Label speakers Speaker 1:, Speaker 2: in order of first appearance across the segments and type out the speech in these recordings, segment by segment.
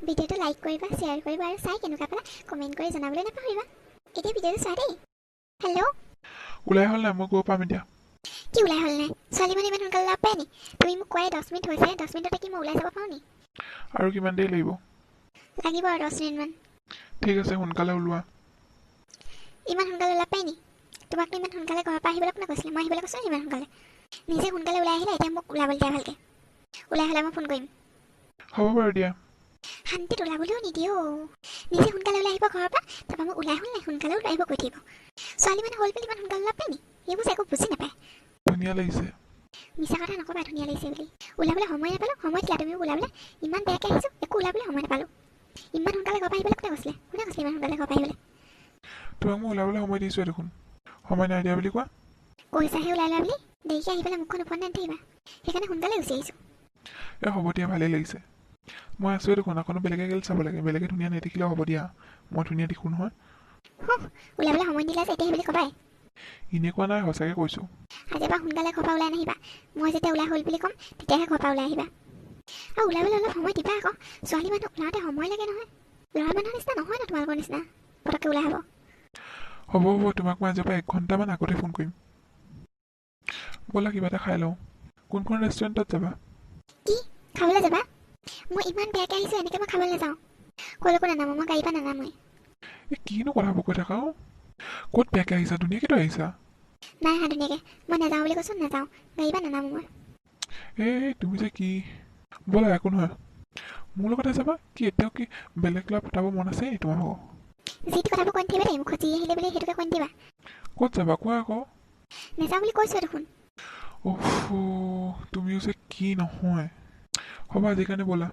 Speaker 1: ভিডিঅ'টো লাইক কৰিবা, শ্বেয়াৰ কৰিবা আৰু চাই কেনেকুৱা পালা কমেণ্ট কৰি জনাবলৈ নাপাহৰিবা। এতিয়া ভিডিঅ'টো চোৱা দেই। হেল্ল'।
Speaker 2: ওলাই হ'ল নাই? মই গৈ পাম এতিয়া।
Speaker 1: কি ওলাই হ'ল নাই? ছোৱালী মানুহ ইমান সোনকালে ওলাব পাৰে নি? তুমি মোক কোৱাই 10 মিনিট হৈছে। 10 মিনিটতে কি মই ওলাই যাব পাৰোঁ নি?
Speaker 2: আৰু কিমান দেৰি লাগিব?
Speaker 1: লাগিব আৰু 10 মিনিটমান।
Speaker 2: ঠিক আছে, সোনকালে ওলোৱা।
Speaker 1: ইমান সোনকালে ওলাব পাৰি নি? তোমাকতো ইমান সোনকালে ঘৰৰ পৰা আহিবলৈ কোনে কৈছিলে? মই আহিবলৈ কৈছোঁ নি ইমান সোনকালে? নিজে সোনকালে ওলাই আহিলে, এতিয়া মোক ওলাবলৈ দিয়া। ভালকৈ ওলাই হ'লে মই ফোন কৰিম।
Speaker 2: হ'ব বাৰু দিয়া।
Speaker 1: শান্তিত ওলাবলৈও নিদিয়ে অ'। নিজে সোনকালে ওলাই আহিব ঘৰৰ পৰা, তাৰপৰা মোক ওলাই হ'ল নাই, সোনকালে ওলাই আহিব কৈ থাকিব। ছোৱালী মানুহ হ'ল বুলি ইমান সোনকালে ওলাব পাৰি নি? এইবোৰ যে একো বুজি নাপায়।
Speaker 2: ধুনীয়া লাগিছে।
Speaker 1: মিছা কথা নক'বা ধুনীয়া লাগিছে বুলি। ওলাবলৈ সময় নাপালোঁ। সময় দিলা তুমি মোক ওলাবলৈ? ইমান বেয়াকৈ আহিছোঁ, একো ওলাবলৈ সময় নাপালোঁ। ইমান সোনকালে ঘৰৰ পৰা আহিবলৈ কোনে কৈছিলে? কোনে কৈছিলে ইমান সোনকালে ঘৰৰ পৰা আহিবলৈ?
Speaker 2: তোমাক মই ওলাবলৈ সময় দিছোঁৱে দেখোন, সময় নাই দিয়া বুলি কোৱা।
Speaker 1: কৈছাহে ওলাই লোৱা বুলি। দেৰিকৈ আহি পেলাই মুখখন ওপৰত নাথাকিবা, সেইকাৰণে সোনকালে গুচি আহিছোঁ।
Speaker 2: এই হ'ব দিয়া, ভালেই লাগিছে। মই আছোঁৱে দেখোন, আকৌনো বেলেগে কেলৈ চাব লাগে? বেলেগে ধুনীয়া নেদেখিলেও হ'ব দিয়া, মই ধুনীয়া দেখোঁ নহয়।
Speaker 1: হুঁ, ওলাবলৈ সময় দিলা যে এতিয়া সেই বুলি ক'বাই।
Speaker 2: এনেই কোৱা নাই, সঁচাকৈ কৈছোঁ।
Speaker 1: আজিৰ পৰা সোনকালে ঘৰৰ পৰা ওলাই নাহিবা। মই যেতিয়া ওলাই হ'ল বুলি ক'ম, তেতিয়াহে ঘৰৰ পৰা ওলাই আহিবা। আৰু ওলাবলৈ অলপ সময় দিবা আকৌ। ছোৱালী মানুহ ওলাওঁতে সময় লাগে নহয়। ল'ৰা মানুহৰ নিচিনা নহয় ন তোমালোকৰ নিচিনা পটককৈ ওলাই হ'ব।
Speaker 2: হ'ব হ'ব, তোমাক মই আজিৰ পৰা এক ঘণ্টামান আগতে ফোন কৰিম। ব'লা, কিবা এটা খাই লওঁ। কোনখন ৰেষ্টুৰেণ্টত যাবা?
Speaker 1: কি খাবলৈ যাবা? মই ইমান বেয়াকৈ আহিছোঁ, এনেকৈ মই খাবলৈ নাযাওঁ। ক'লৈকো নানামো মই, গাড়ীৰ পৰা নানামোৱেই।
Speaker 2: এই কিনো কথাবোৰ কৈ থাকা অ'? ক'ত বেয়াকৈ আহিছা? ধুনীয়াকৈতো আহিছা।
Speaker 1: নাই অহা ধুনীয়াকৈ। মই নাযাওঁ বুলি কৈছোঁ, নাযাওঁ। গাড়ীৰ পৰা নানামো মই।
Speaker 2: এই তুমি যে কি! ব'লা, একো নহয়, মোৰ লগতে যাবা। কি এতিয়াও কি বেলেগ ল'ৰা পতাব মন আছে নি তোমাৰ ভাগৰ?
Speaker 1: যি টি কথাবোৰ কৈ নাথাকিবা দেই। মুখত যি আহিলে বুলি সেইটোকে কৈ নিদিবা।
Speaker 2: ক'ত যাবা কোৱা আকৌ।
Speaker 1: নাযাওঁ বুলি কৈছোঁ দেখোন।
Speaker 2: অহ, তুমিও যে কি নহয়। হ'ব, আজিৰ কাৰণে ব'লা।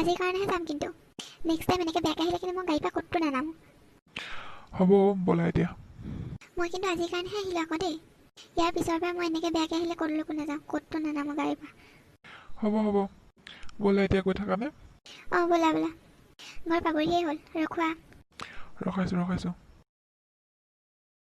Speaker 1: আজিৰ কাৰণেহে যাম কিন্তু। নেক্সট টাইম এনেকৈ বেয়াকৈ আহিলে কিন্তু মই গাড়ীৰ পৰা ক'তো নানামো।
Speaker 2: হ'ব, ব'লা এতিয়া।
Speaker 1: মই কিন্তু আজিৰ কাৰণেহে আহিলোঁ আকৌ দেই। ইয়াৰ পিছৰ পৰা মই এনেকৈ বেয়াকৈ আহিলে ক'লৈকো নাযাওঁ, ক'তো নানামো গাড়ীৰ পৰা।
Speaker 2: হ'ব হ'ব, ব'লা এতিয়া। গৈ থাকানে?
Speaker 1: অঁ, ব'লা ব'লা। ঘৰ পাবহিয়ে হ'ল, ৰখোৱা।
Speaker 2: ৰখাইছোঁ, ৰখাইছোঁ।